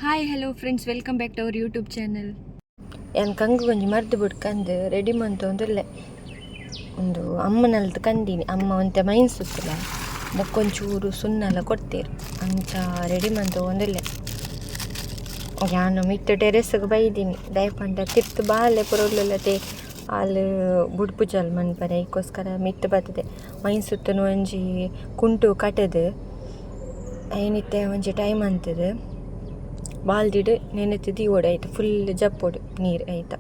Hi hello friends, welcome back to our YouTube channel. ಯಾನ್ ಕಂಗು ಒಂಜಿ ಮರ್ದ್ ಬುಡ್ಕಂದು ರೆಡಿ ಮಂತೊಂದುಲ್ಲೆ. ಉಂದು ಅಮ್ಮನಲ್ತ್ ಕಂದಿನಿ, ಅಮ್ಮ ಒಂತೆ ಮೈನ್ ಸುತ್ತಲ ಬೊಕ್ಕೊಂಚೂರು ಸುನ್ನಲ ಕೊಡ್ತೇರು, ಅಂಚ ರೆಡಿ ಮಂತೊಂದುಲ್ಲೆ. ಯಾನ್ ಮಿತ್ತ್ ಟೆರೆಸ್ಗ್ ಬೈದಿನಿ, ದಾಯೆ ಪಂಡ ತಿರ್ತ್ ಬಾಲೆ ಪುರ ಉಲ್ಲುಲತೆ ಆಲ್ ಬುಡ್ಪುಜಲ್ ಮನ್ಪರೆ, ಐಕೋಸ್ಕರ ಮಿತ್ತ್ ಬತ್ತದೆ. ಮೈನ್ ಸುತ್ತುನು ಒಂಜಿ ಕುಂಟು ಕಟದು ಐನಿತ್ತೆ ಒಂಜಿ ಟೈಮ್ ಅಂತದು ಬಾಲ್ದಿಡ್ ನೆನೆತ್ ದೀವೊಡು, ಐತ ಫುಲ್ ಜಪ್ಪೊಡು ನೀರು ಐತ.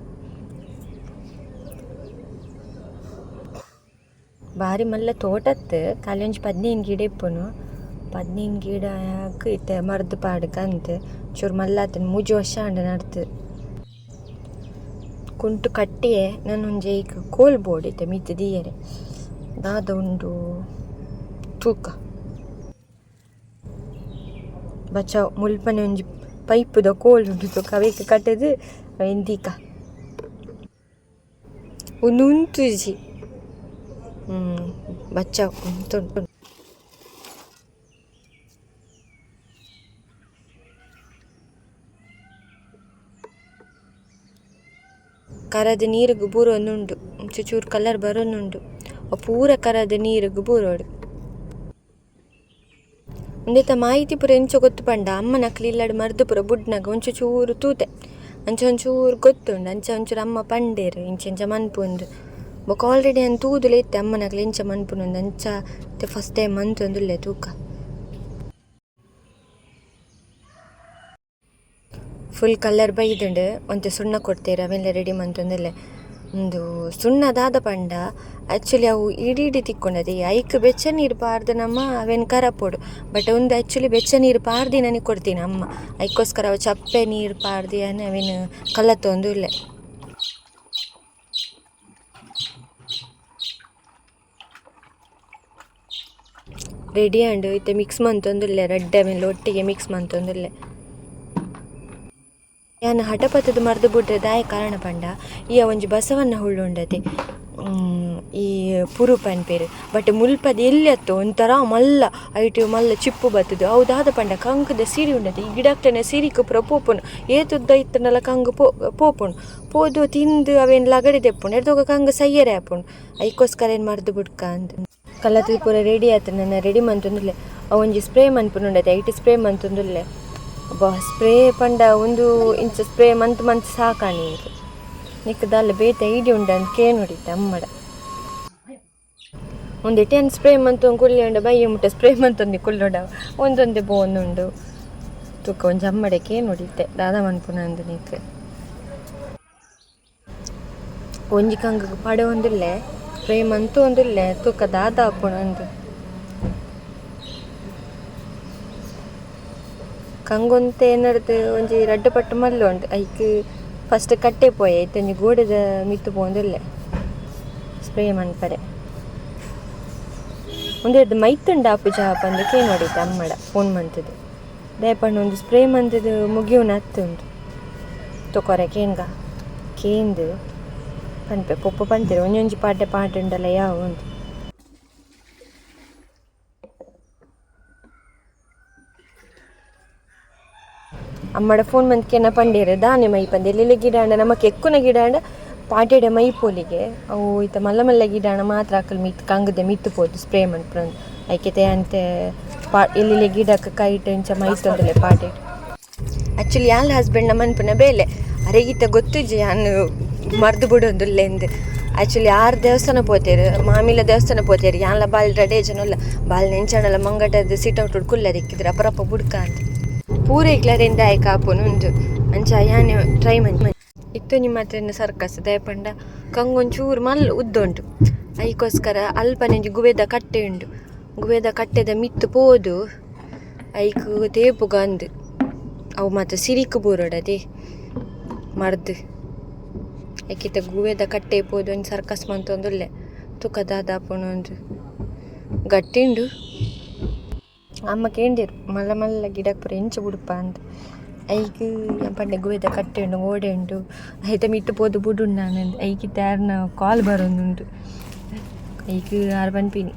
ಬಾರಿ ಮಲ್ಲ ತೋಟತ್ ಖಾಲಿ ಒಂಜಿ 15 ಗಿಡ ಇಪ್ಪುನು, 15 ಗಿಡಕ್ ಇತ್ತೆ ಮರ್ದ್ ಪಾಡ್ಗ್ ಅಂದ್ ಚೂರು ಮಲ್ಲಾತುಂಡು, 3 ವರ್ಷ ಆಂಡ್ ನಡ್ತು. ಕುಂಟು ಕಟ್ಟಿಯೆ ನನ ಒಂಜಿ ಐಕ್ ಕೋಲ್ ಬೋಡು ಇತ್ತೆ ಮಿತ್ತ್ ದೀಯೆರೆ, ದಾದ ಉಂಡು ತೂಕ. ಬಚಾವ್ ಮುಲ್ಪನೆ ಒಂಜಿ ಪೈಪುದ ಕೋಲ್ ಉಂಡು ತೂಕ, ಅವೇಕ್ ಕಟ್ಟದು ಅವೆನ್ ದೀಕ. ಉಂದು ಉಂತುಜಿ ಬಚಾವ್ ಉಂತುಂಡು. ಕರದ ನೀರುಗು ಬೂರೊಂದುಂಡು, ಚೂರು ಕಲರ್ ಬರೊಂದುಂಡು, ಪೂರ ಕರದ ನೀರುಗು ಬೂರೊಡು. ಉಂದೆತ ಮಾಹಿತಿ ಪೂರ ಎಂಚ ಗೊತ್ತು ಪಂಡ, ಅಮ್ಮನಕ್ಲು ಇಲ್ಲಡ್ ಮರ್ದ್ ಪೂರ ಬುಡ್ನಗ ಒಂಚು ಚೂರು ತೂತೆ, ಅಂಚ ಒಂಚೂರು ಗೊತ್ತುಂಡು, ಅಂಚ ಒಂಚೂರು ಅಮ್ಮ ಪಂಡೇರು ಇಂಚ ಇಂಚ ಮನ್ಪುಂದು. ಬೊಕ ಆಲ್ರೆಡಿ ಯಾನ್ ತೂದುಲ ಇತ್ತೆ ಅಮ್ಮನಕ್ಲು ಎಂಚ ಮನ್ಪುನುಂದು, ಅಂಚ ಫಸ್ಟ್ ಟೈಮ್ ಮಂತೊಂದುಲ್ಲೆ ತೂಕ. ಫುಲ್ ಕಲರ್ ಬೈದುಂಡು, ಒಂತೆ ಸುಣ್ಣ ಕೊಡ್ತೇರು ಅವೆಲ್ಲ ರೆಡಿ ಮಂತೊಂದುಲ್ಲೆ. ಉಂದು ಸುಣ್ಣ ದಾದ ಪಂಡ ಆಕ್ಚುಲಿ ಅವು ಇಡಿ ಇಡಿ ತಿಕ್ಕೊಂಡದೆ, ಐಕ್ ಬೆಚ್ಚ ನೀರು ಪಾರ್ದ್ ನಮ ಅವೆನ್ ಕರಪೊಡು. ಬಟ್ ಉಂದು ಆಕ್ಚುಲಿ ಬೆಚ್ಚ ನೀರು ಪಾರ್ದಿನನೆ ಕೊಡ್ತೀನಿ ಅಮ್ಮ, ಐಕೋಸ್ಕರ ಅವು ಚಪ್ಪೆ ನೀರು ಪಾರ್ದಿ ಅವೆನ್ ಕಲತೊಂದುಲ್ಲೆ. ರೆಡಿ ಆಂಡ್ ಇತ್ತೆ ಮಿಕ್ಸ್ ಮಂತೊಂದುಲ್ಲೆ, ರಡ್ಡೆ ಅವೆನ್ಲ ಒಟ್ಟಿಗೆ ಮಿಕ್ಸ್ ಮಂತೊಂದುಲ್ಲೆ. ಯಾನ್ ಹಠಪತ್ತದ ಮರ್ದ್ ಬುಡ್ರೆ ದಾಯೆ ಕಾರಣ ಪಂಡ, ಈ ಒಂಜಿ ಬಸವನ್ನ ಹುಳ್ಳು ಉಂಡತೆ, ಈ ಪುರು ಪನ್ಪೆರ್. ಬಟ್ ಮುಲ್ಪದ ಎಲ್ಲಿ ಅತ್ತು ಒಂಥರ ಮಲ್ಲ ಐಟ್ ಮಲ್ಲ ಚಿಪ್ಪು ಬತ್ತುದು, ಅವು ದಾದ ಪಂಡ ಕಂಕುದ ಸಿರಿ ಉಂಡತೆ, ಈ ಗಿಡಕ್ಲೆನ ಸಿರಿಕ್ ಪೂರ ಪೋಪುಂಡು, ಏತ್ ಉದ್ದ ಇತ್ತ್ಂಡಲ ಕಂಗು ಪೋಪುಂಡು, ಪೋದು ತಿಂದು ಅವೆನ್ ಲಗಡೆ ದೆಪ್ಪುಂಡು, ಎಡ್ದೋಗ ಕಂಗು ಸೈಯರೆ ಆಪುಂಡು. ಐಕೋಸ್ಕರ ಏನ್ ಮರ್ದ್ ಬುಡ್ಕ ಅಂದ್. ಕಲತ್ದ್ ಪೂರ ರೆಡಿ ಆತು, ನನ ರೆಡಿ ಮಂತೊಂದುಲ್ಲೆ. ಅವು ಒಂಜಿ ಸ್ಪ್ರೇ ಮನ್ಪುನುಂಡತೆ, ಐಟ್ ಸ್ಪ್ರೇ ಮಂತೊಂದುಲ್ಲೆ. ಅಬ್ಬಾ ಸ್ಪ್ರೇ ಪಂಡ ಉಂದು ಇಂಚ ಸ್ಪ್ರೇ ಮಂತ್ ಮಂತ್ ಸಾಕಾಣಿ ಎಂಕ್. ನಿಕ್ ದಾಲ ಬೇತೆ ಐಡಿಯಾ ಉಂಡ ಅಂದ್ ಕೇನೊಡಿತ್ತೆ ಅಮ್ಮಡ. ಉಂದೆಟ್ ಯಾನ್ ಸ್ಪ್ರೇ ಮಂತೊಂದು ಕುಲ್ಲಿಂಡ ಬಯ್ಯ ಮುಟ್ಟ ಸ್ಪ್ರೇ ಮಂತೊಂದು ಕುಲ್ಲೊಡ, ಒಂದೊಂದೇ ಪೋವೊಂದುಂಡು. ತೂಕ ಒಂಜಿ ಅಮ್ಮಡೆ ಕೇನೊಡಿತ್ತೆ ದಾದ ಮನ್ಪುನ ಅಂದ್ ನಿಕ್. ಒಂಜಿ ಕಂಗಗ್ ಪಡೆವೊಂದುಲ್ಲೆ, ಸ್ಪ್ರೇ ಮಂತೊಂದುಲ್ಲೆ, ತೂಕ ದಾದ ಆಪುಂಡು. ಕಂಗೊಂತೆ ಎನ್ನಡ್ದು ಒಂಜಿ ರಡ್ಡ್ ಪಟ್ಟ್ ಮಲ್ಲ ಉಂಡು, ಐಕ್ ಫಸ್ಟ್ ಕಟ್ಟೆ ಪೋಯೆ, ಇತ್ತೆ ಒಂಜಿ ಗೋಡೆದ ಮಿತ್ತ್ ಪೋವೊಂದುಲ್ಲೆ ಸ್ಪ್ರೇ ಮನ್ಪರೆ. ಉಂದೆರ್ದ್ ಮೈತುಂಡ ಆಪುಜ ಪಂದ್ ಕೇನೊಡಿತ್ತೆ ಅಮ್ಮಡ ಫೋನ್ ಮಂತುದು, ದಾಯೆ ಪಂಡ ಉಂದು ಸ್ಪ್ರೇ ಮಂತುದು ಮುಗಿಯುನ ಅತ್ತ್ ಉಂದು. ತೂಕೊರೆ ಕೇನ್ಗ ಕೇಂದ್ ಪನ್ಪೆ, ಪೊಪ್ಪ ಪಂತೆರ್ ಒಂಜೊಂಜಿ ಪಾಡ್ಡೆ ಪಾಡ್ಂಡಲ ಯಾವು ಉಂದು. ಅಮ್ಮಡ ಫೋನ್ ಮಂತ್ ಕೇನ ಪಂಡೇರು ದಾನೆ ಮೈಪಂದೆ, ಎಲ್ಲೆಲ್ಲ ಗಿಡ ಆಂಡ ನಮಕ್ ಎಕ್ಕುನ ಗಿಡ ಆಂಡ ಪಾಟೆಡೆ ಮೈಪೊಲಿಗೆ, ಅವು ಇತ್ತೆ ಮಲ್ಲ ಮಲ್ಲ ಗಿಡ ಆಂಡ ಮಾತ್ರ ಅಕಲ್ ಮಿತ್ತ್ ಕಂಗದ ಮಿತ್ತ್ ಪೋದು ಸ್ಪ್ರೇ ಮನ್ಪುನಂದ್. ಐಕೆ ಅಂತೆ ಪಾ ಎಲ್ಲೆಲ್ಲ ಗಿಡಕ್ಕೆ ಕೈಟ್ ಇಂಚ ಮೈತೊಂದುಲ್ಲೆ ಪಾಟೆಡ್. ಆಕ್ಚುಲಿ ಯಾನ್ಲ ಹಸ್ಬೆಂಡ್ನ ಮನ್ಪುನ ಬೇಲೆ, ಅರೆಗಿತ್ತ ಗೊತ್ತುಜ್ಜಿ ಯಾನ್ ಮರ್ದ್ ಬುಡೊಂದುಲ್ಲೆಂದ್. ಆಕ್ಚುಲಿ ಆರ್ ದೇವಸ್ಥಾನ ಪೋತೆರ್, ಮಾಮಿಲ ದೇವಸ್ಥಾನ ಪೋತೆರ್, ಯಾನ್ಲ ಬಾಲ್ ರಡ್ಡೇ ಜನ ಉಲ್ಲ, ಬಾಲ್ ನೆಂಚಾಂಡಲ ಮಂಗಟದ ಸಿಟ್ ಔಟ್ ಕುಲ್ಲ ದಿಕ್ಕಿದ್ರು ಅಪರಪ್ಪ ಬುಡ್ಕ ಅಂದ್. ಪೂರೈಕ್ಲ ದಾಯೆ ಕಾಪುನು ಉಂದು, ಅಂಚ ಯಾನ್ ಟ್ರೈ ಮಂತ್ ಇತ್ತೊಂಜಿ ಮಾತ್ರ ಸರ್ಕಸ್. ದಾಯೆ ಪಂಡ ಕಂಗೊಂಚೂರು ಮಲ್ಲ ಉದ್ದ ಉಂಟು, ಐಕೋಸ್ಕರ ಅಲ್ಪನೆ ಒಂಜಿ ಗುವೆದ ಕಟ್ಟೆ ಉಂಡು, ಗುವೆದ ಕಟ್ಟೆದ ಮಿತ್ತ್ ಪೋದು ಐಕ್ ತೇಪುಗ ಅಂದ್. ಅವು ಮಾತ ಸಿರಿಕ್ ಬೂರೊಡತೆ ಮರ್ದ್, ಐಕಿತ್ತ ಗುವೆದ ಕಟ್ಟೆ ಪೋದು ಒಂಜಿ ಸರ್ಕಸ್ ಮಂತೊಂದುಲ್ಲೆ, ತೂಕ ದಾದ ಆಪುಂಡು ಅಂದ್. ಗಟ್ಟಿ ಉಂಡು. ಅಮ್ಮ ಕೇಂಡೆರ್ ಮಲ್ಲ ಮಲ್ಲ ಗಿಡಕ್ ಪೂರ ಎಂಚ ಬುಡ್ಪ ಅಂದ್, ಐಕ್ ಯಾನ್ ಪಂಡೆ ಗುವೆದ ಕಟ್ಟೆ ಉಂಡು ಗೋಡೆ ಉಂಡು ಐತ ಮಿತ್ತ್ ಪೋದು ಬುಡುಂಡು ನಾನ್. ಐಕಿತ್ತೆ ಆರ್ನ ಕಾಲ್ ಬರೊಂದುಂಡು, ಐಕ್ ಆರ್ ಪನ್ಪಿನಿ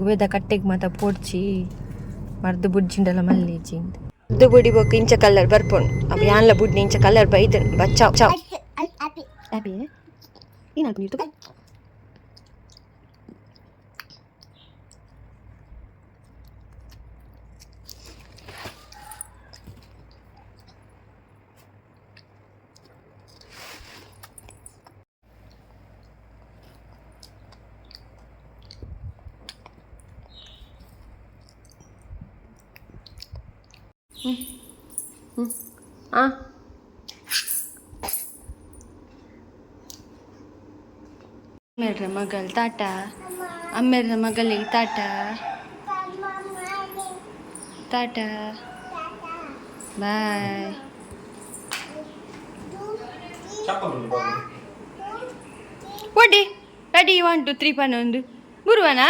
ಗುವೆದ ಕಟ್ಟೆಗ್ ಮಾತ ಪೋಡ್ಚಿ ಮರ್ದ್ ಬುಡ್ಜಿಂಡಲ ಮಲ್ಲೆಜ್ಜಿ ಅಂದ್. ಉದ್ದು ಬುಡಿ ಬೊಕ್ಕ ಇಂಚ ಕಲರ್ ಬರ್ಪುಂಡು ಅವು ಯಾನ್ಲ ಬುಡ್ನಿ ಇಂಚ ಕಲರ್ ಬೈದನ್ ಬಚ್ಚಾವ್ ಚಾವ್ ಹ್ಯಾಪಿ ಏನಾಗ್ತು ನೀರು ತಗೋ. ಆ ಅಮ್ಮೆರ್ರ ಮಗಲ್ ತಾಟ, ಅಮ್ಮೆರ್ರ ಮಗಲಿಗೆ ತಾಟ ತಾಟ ಬಾಯ್. ಒಡ್ಡಿ ರೆಡಿ 1 2 3 ಪನ್ನೊಂದು ಗುರುವನ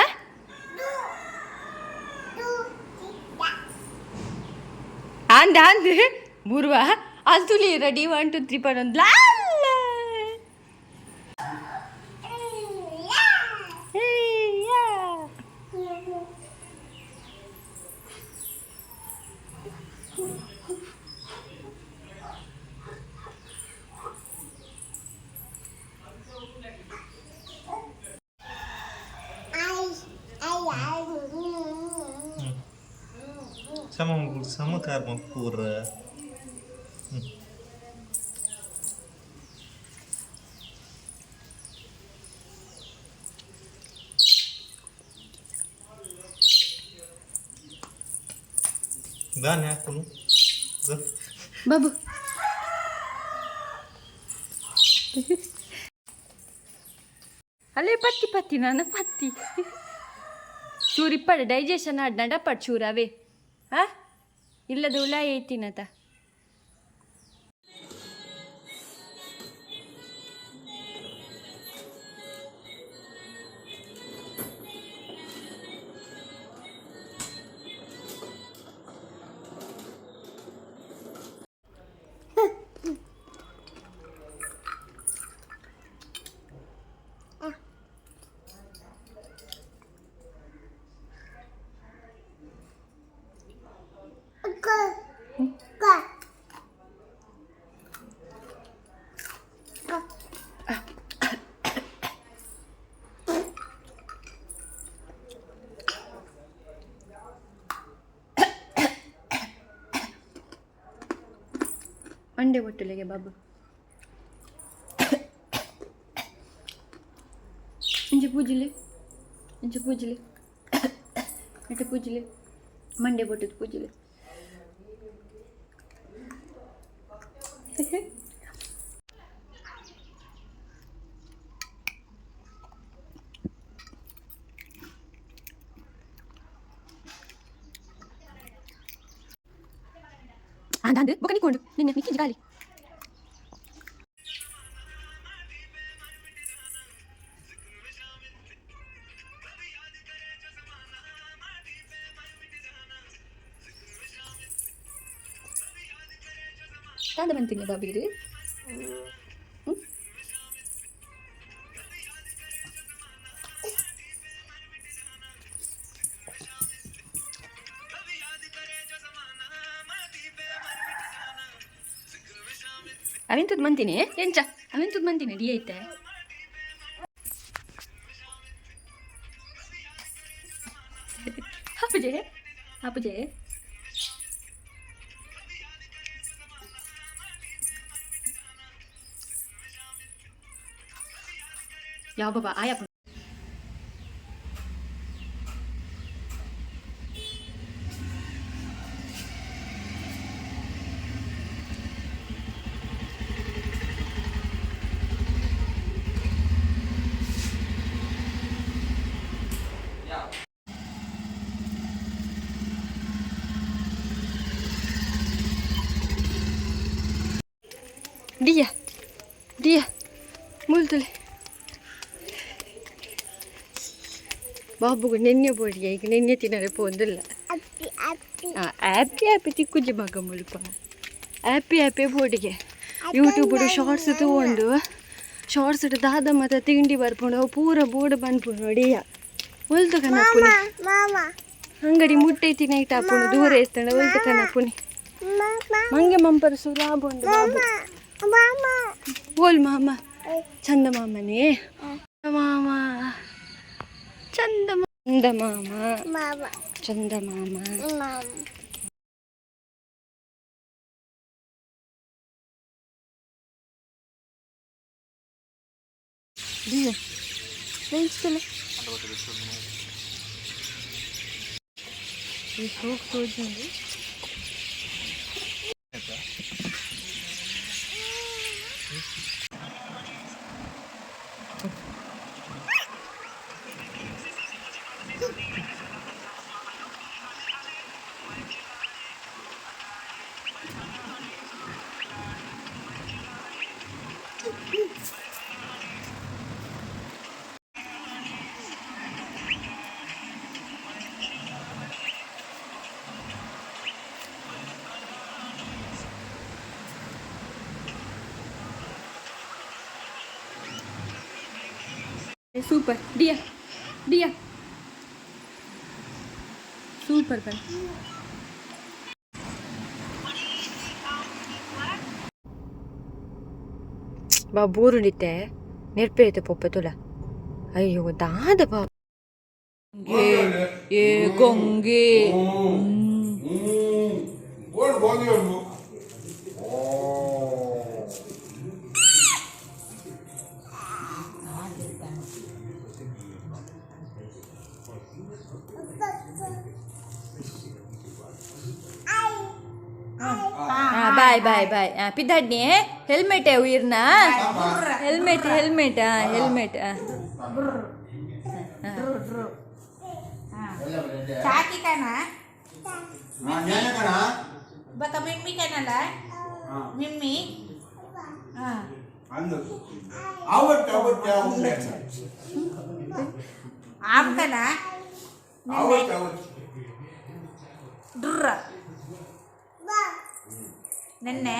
ಅಂದ ಅಂದ್ ಬುರುವ ಅಲ್ತುಲಿ ರೆಡಿ 1 2 3 ಪನ್ನೊಂದು ಲಾಲ್. Hey, yeah. ಸಮ ಸಮಕರ್ಮ ಪೂರ. ದಾನೆ ಹಾಕುನು. ಬಾಬು ಅಲ್ಲೇ ಪತ್ತಿ ಪತ್ತಿ ನಾನು ಪತ್ತಿ ಚೂರು ಇಪ್ಪಡ ಡೈಜೆಷನ್ ಆಡ್ ನಡಪಡ್ ಚೂರು ಅವೇ. ಹಾ ಇಲ್ಲದ ಉಳ ಐತಿನತ. ಮಂಡೆ ಒಟ್ಟುಲೆಗೆ ಬಾಬು ಇಂಚ ಪೂಜಿಲೆ ಇಂಚ ಪೂಜಿಲೆ ಇಟ್ಟು ಪೂಜಿಲೆ ಮಂಡೆ ಬೊಟ್ಟದ ಪೂಜಿಲೆ. ಅಂದ ಬೊಕ ನಿಕ್ಕೊಂಡು ನಿನ್ನೆ ನಿಕ್ಕಿಂಜಿ ಗಾಲಿ. ದಾದ ಬಂತೀನಿ ಬಾಬಿರು. ಅವೆಂತದ್ ಮಂತೀನಿ ಎಂಚ ಅವೆಂತದ್ ಮಂತೀನಿ ಡಿ ಐತೆ. ಹಾಪುಜೆ ಹಾಪುಜೆ. ಯಾವ ಬಾಬಾ ಆಯಪ್ಪ. ಡಿಯ ಡಿಯ ಮುಲ್ತುಲೆ ಬಾಬುಗು ನೆನ್ನೆ ಬೋಡಿಗೆ ಈಗ ನೆನ್ನೆ ತಿನ್ನರೆ ಪೋಂದಿಲ್ಲ. ಹ್ಯಾಪಿ ಹ್ಯಾಪಿ ತಿಕ್ಕುಜಿ ಮಗ ಮುಲ್ಪ ಹ್ಯಾಪಿ ಹ್ಯಾಪಿ ಬೋಡಿಗೆ ಯೂಟ್ಯೂಬ್ ಶಾರ್ಟ್ಸ್ ತಗೊಂಡು ಶಾರ್ಟ್ಸ್ ದಾದ ಮತ್ತೆ ತಿಂಡಿ ಬರ್ಪುಂಡು ಅವು ಪೂರ ಬೋರ್ಡ್ ಬಂದ್ಪುಂಡು ನೋಡಿಯ ಒಲ್ತು ಕನಪುನಿ ಅಂಗಡಿ ಮುಟ್ಟೈತಿ ನೈಟ್ ಹಾಪುಂಡು ದೂರ ಇರ್ತಾಳೆ ಒಲ್ತು ಕನಪುನಿ. ಮಂಗೆ ಮಂಪರ ಸುಲಾಬುಂಡು ಬಾಬು. ಓಲ್ ಮಾಮ? ಚಂದ ಮಾಮನೇ ಮಾಮ, ಚಂದ ಚಂದ ಮಾಮ, ಚಂದ ಮಾಮ. ಈ ಸೋಕ್ ತೋಜುಂಡು. ಸೂಪರ್ ಡಿಯಾ, ಡಿಯಾ ಸೂಪರ್ ಬನ್. ಬಾ ಬೂರುಂಡಿತ್ತೆ ನೆರ್ಪೇತೆ ಪೊಪ್ಪೆ ತುಲ. ಅಯ್ಯೋ, ದಾದ ಬಾ. ಏ ಗೊಂಗೆ. 뭘 gongi 뭐. Bye bye bye. ಪಿದಾಡ್ನಿ. ಹೆಲ್ಮೆಟ್ ಉಯಿರ್ನಾ? Helmet, helmet, helmet. Chaki ka na? Baka mimmi ka na lang? Mimmi? Ah. ಅವತ್ತು ಅವತ್ತು Am ka na? ಅವತ್ತು ಅವತ್ತು. Durra. Nenne?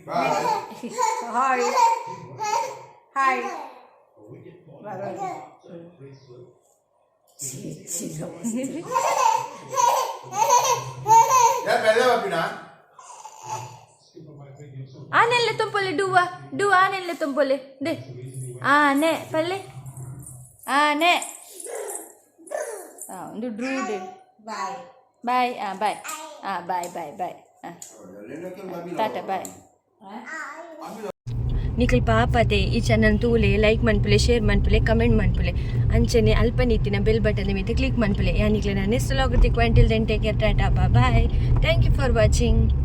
Bye. Hi. Hi. ಬೆಲ್ಲ ಬಾಪಿನ. ಆನೆಲ್ಲೆ ತುಂಬೊಲೆ ಡುವ್ವ ಡುವ್ವ, ಆನೆಲ್ಲೆ ತುಂಬೊಲೆ ದೆ ಆನೆ ಪಲ್ಲೆ ಆನೆ. ಒಂದು ಡ್ರೂ ಡೆ. Bye. Bye, bye, bye bye bye, tata bye. ನಿಖಲ್ ಪಾಪತೆ ಈ ಚಾನಲ್ ತೂಲೆ, ಲೈಕ್ ಮನ್ಪುಲೆ, ಶೇರ್ ಮನ್ಪುಲೆ, ಕಮೆಂಟ್ ಮನ್ಪುಲೆ. ಅಂಚನೆ ಅಲ್ಪ ನಿತ್ತಿನ ಬೆಲ್ ಬಟನ್ ಮಿತ್ತ ಕ್ಲಿಕ್ ಮನ್ಪುಲೆ. ಯಾನಿಕ್ಲೆ ನಾನು ನೆಕ್ಸ್ಟ್ ವ್ಲಾಗ್ ತಿಕ್ವ. Until then, take care, tata, bye. Thank you for watching.